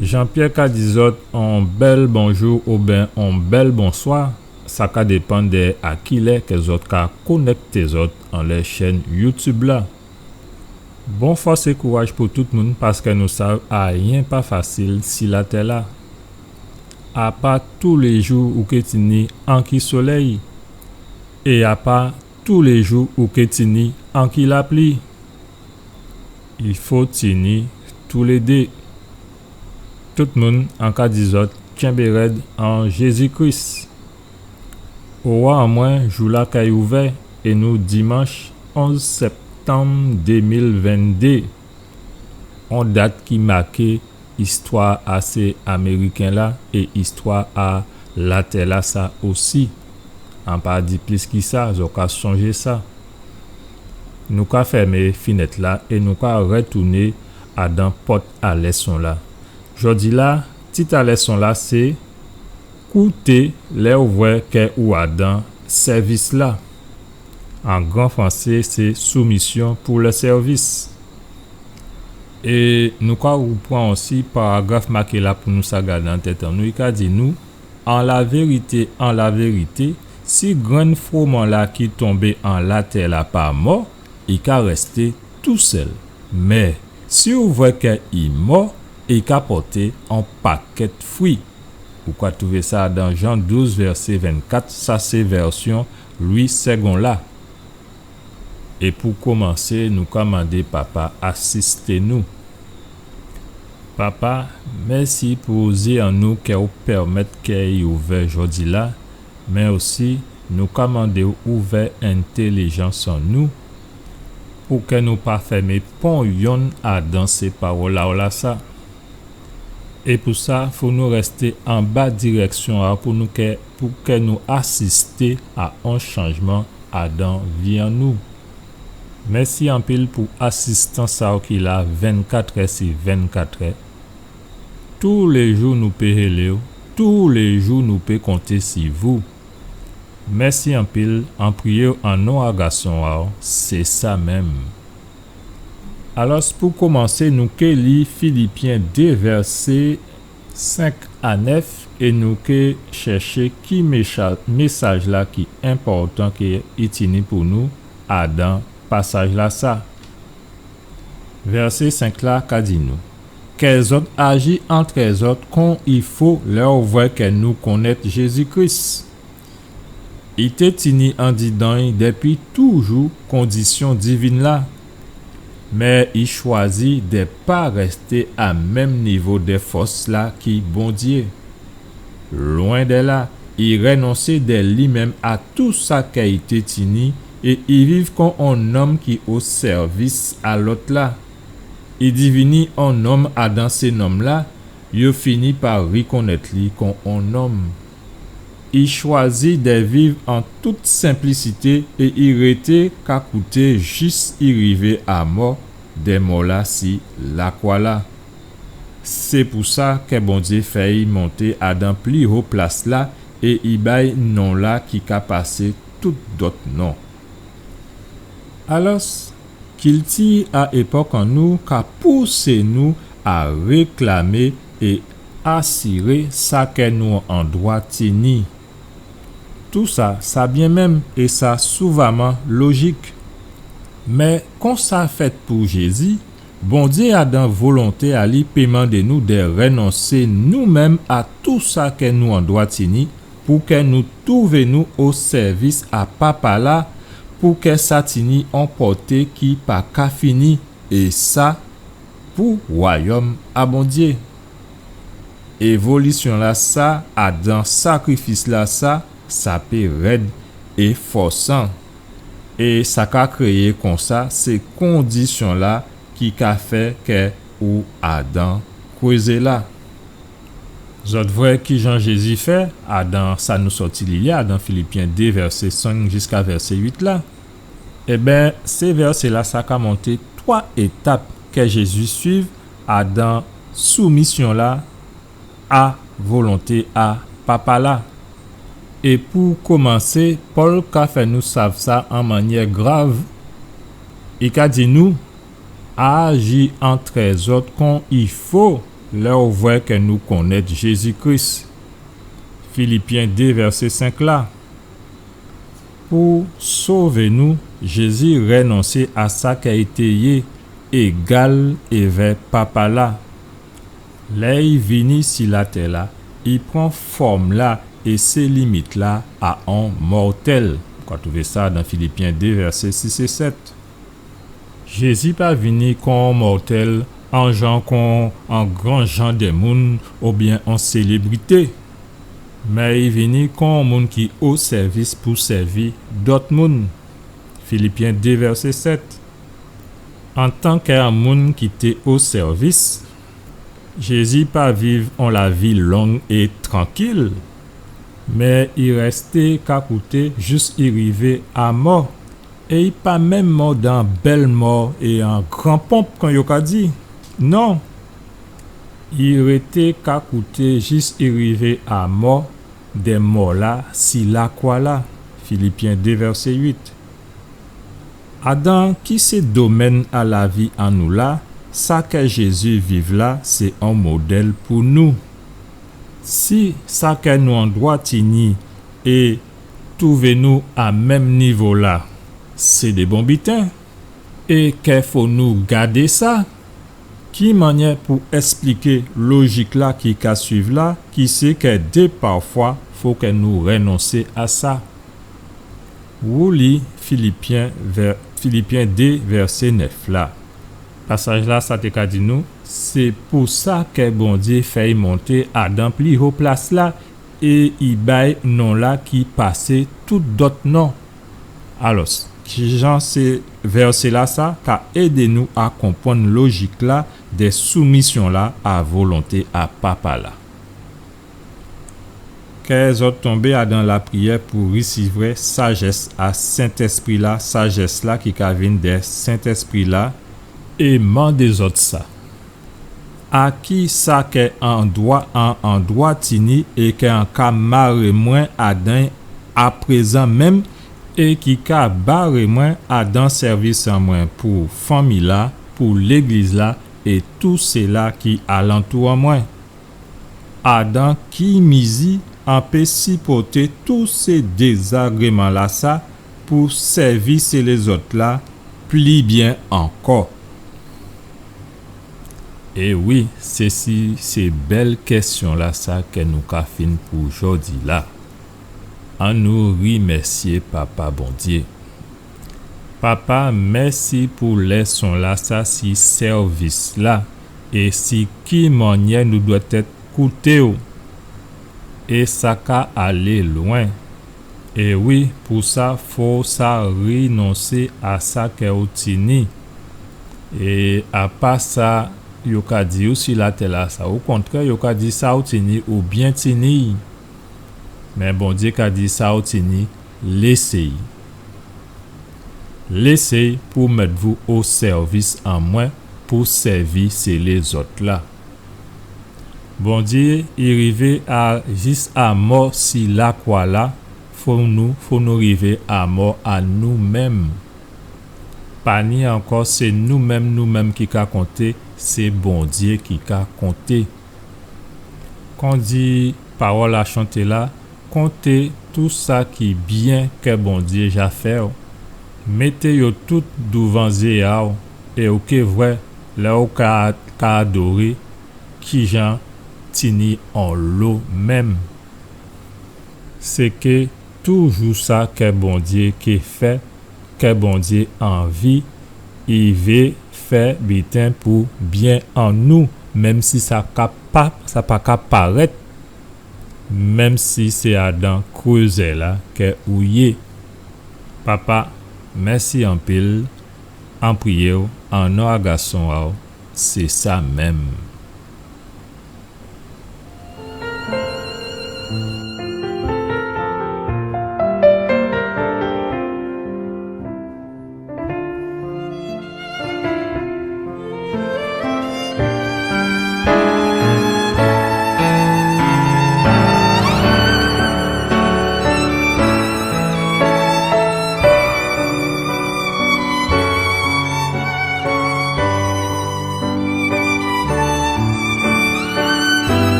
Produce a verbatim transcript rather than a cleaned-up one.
Jean-Pierre ka di zòt on bèl bonjou oubyen on bèl bonswa, sa ka dépann dè a ki lè kè zòt ka konèkté zòt anlè chèn YouTube la. Bon fòs é kouraj pou tout moun, paskè nou sav ayen pa fasil si latè la. A pa toulé jou ou ké tini anki solèy, é a pa toulé jou ou ké tini anki lapli. I fo tini toulé dé. Tout moun, an ka di zòt, tchenbé rèd an Jézi Kris. Owa an mwen, jou la kay ouvè, é nou dimanch onz sèptanm dé mil venndé. On dat ki maké istwa a sé Amériken la é istwa a latè la sa osi. An pa di plis ki sa, zò ka sonjé sa. Nou ka fèmé finèt la é nou ka rètouné adan pòt a lèson la. Jòdi la, tit a lèson la sé Kouté lè ou vwè kè ou adan sèvis la. An gran fransé, sé soumission pour le service. É nou ka rèpran osi paragraf maké la pou nou sa gadé an tèt an nou. I ka di nou, an lavérité, an lavérité, si grenn fwoman la ki tonbé an latè la pa mò, i ka rèsté tousèl. Mé si ou vwè kè i mò, i ka pòté on pakèt fwi. Ou ka twouvé sa dan Jan douz, vèsé vennkat, sa sé vèsyon Lwi Sègon la. É pou komansé, nou ka mandé Papa asisté nou. Papa, mèsi pou zyé an nou kè ou pèmèt kè i ouvè jòdi la, mé osi nou ka mandé'w ouvè entèlijans an nou, pou kè nou pa fèmé pon yonn adan sé pawòl a'w lasa. É pou sa, fò nou rèsté anba dirèksyon a'w pou nou kè, pou kè nou asisté a on chanjman adan vi an nou. Mèsi anpil pou asistans a'w ki la vennkatrè si vennkatrè. Toulé jou nou pé hélé'w, toulé jou nou pé konté si vou. Mèsi anpil, an priyé'w an non a Gason a'w, sé sa menm. Alòs, pou komansé, nou ké li Filipyen dé, vèsé senk a nèf, é nou ké chèché ki mécha-, mésaj la ki enpòtan kè i tini pou nou adan pasaj lasa. Vèsé senk la ka di nou, kè zòt aji antrè zòt kon i fo lè ou vwè kè nou konnèt Jézi Kris. I té tini andidan'y dèpi toujou kondisyon divin la, mé i chwazi dè pa rèsté a menm nivo dè fòs la ki Bondyé. Lwen dè la, i rènonsé dè li menm a tou sa kè i té tini é i viv kon on nonm ki o sèvis a lòt la. I divini on nonm adan sé nonm la, yo fini pa rikonnèt li kon on nonm. I chwazi dè viv an tout senplisité é i rété ka kouté jis i rivé a mò, dè mò la si lakwa la. Sé pou sa kè Bondyé fè'y monté adan pli ho plas la é i ba'y non la ki ka pasé tout dòt non. Alòs, kilti a épòk an nou ka pousé nou a réklamé é asiré sa kè nou an dwa tini. Tou sa, sa byen menm é sa souvaman lojik. Mé kon sa fèt pou Jézi, Bondyé adan volonté a li pé mandé nou dè rènonsé nou menm a tou sa kè nou an dwa tini pou kè nou twouvé nou o sèvis a Papa la, pou kè sa tini on pòté ki pa ka fini, é sa pou wayòm a Bondyé. Évolisyon lasa, adan sakrifis lasa, sa pé rèd é fòsan. É sa ka kréyé konsa, sé kondisyon la ki ka fè kè ou adan kwézé la. Zòt vwè kijan Jézi fè, adan sa nou sòti li la, adan Filipyen dé vèsé senk jiska vèsé uit la. Ében, sé vèsé lasa ka montré twa étap kè Jézi suiv adan soumisyon la a volonté a Papa la. É pou komansé, Pòl ka fè nou sav sa an mannyè grav. I ka di nou, aji antrè zòt kon i fo lè ou vwè kè nou konnèt Jézi Kris. Filipyen dé vèsé senk la. Pou sové nou, Jézi rènonsé a sa kè i té yé égal èvè Papa la. Lè i vini si latè la, i pran fòm la é sé limit la a on mòtèl. Ou ka twouvé sa dan Filipyen dé, vèsé sis é sèt. Jézi pa vini kon on mòtèl, an jan kon on gran jan dè moun oubyen on sélébrité. Mé i vini kon on moun ki o sèvis pou sèvi dòt moun. Filipyen dé, vèsé sèt. Antankè on moun ki té o sèvis, Jézi pa viv on lavi long é trankil, mé i rèsté ka kouté jis i rivé a mò. É i pa menm mò dan bèl mò é an gran ponp, kon yo ka di. Non. I rété ka kouté jis i rivé a mò, dè mò la si lakwa la. Filipyen dé, vèsé uit. Adan ki sé domèn a lavi an nou la, sa kè Jézi viv la, sé on modèl pou nou. Si sa kè nou an dwa tini é twouvé nou a menm nivo la, sé dé bon biten. É kè fò nou gadé sa? Ki mannyè pou èspliké lojik la ki ka suiv la, ki sé kè dé pafwa fò kè nou rènonsé a sa? Ou li Filipyen vè-, Filipyen dé, vèsé nèf la. Pasaj la, sa té ka di nou, sé pou sa kè Bondyé fè'y monté adan pli ho plas la, é i ba'y non la ki pasé tout dòt non. Alò, kijan sé vèsé la sa ka édé nou a konprann lojik la dè soumisyon la a volonté a Papa la? Kè zòt tonbé adan lapriyè pou risivrè sajès a Sentèspri la, sajès la ki ka vin dè Sentèspri la, é mandé zòt sa. A ki sa kè an dwa, an, an dwa tini é kè an ka maré mwen adan'y aprézan menm, é ki ka baré mwen adan sèvis an mwen pou fanmi la, pou légliz la, é tou sila ki alantou an mwen? Adan ki mizi an pé sipòté tou sé dézagréman la sa pou sèvi sé lézòt la pli byen ankò? É wi, sé si sé bèl kèsyon la sa kè nou ka fin pou jòdi la. Annou rimèsyé Papa Bondyé. Papa, mèsi pou lèson la sa si sèvis la, é si ki mannyè nou dwèt èt kouté'w. É sa ka alé lwen. É wi, pou sa, fò sa rinonsé a sa kè ou tini. É a pa sa yo ka di'w si latè la sa. Okontrè, yo ka di sa ou tini, ou byen tini'y. Mé Bondyé ka di sa ou tini, lésé'y. Lésé'y pou mèt vou o sèvis an mwen, pou sèvi sé lézòt la. Bondyé, i rivé a jis a mò si lakwa la, fò nou, fò nou rivé a mò a nou menm. Pa ni ankò sé nou menm, nou menm ki ka konté, sé Bondyé ki ka konté. Kon di pawòl a chanté la, konté tou sa ki byen kè Bondyé ja fè'w. Mété yo tout douvan zyé a'w, é ou ké vwè lè ou ka, ka adoré, kijan tini onlo menm. Sé ké toujou sa kè Bondyé ké fè, kè Bondyé anvi, i vé fè biten pou byen an nou, menm si sa ka pa, sa pa ka parèt, menm si sé adan krèzè la kè ou yé. Papa, mèsi anpil, an priyé'w, an non a gason a'w, sé sa menm.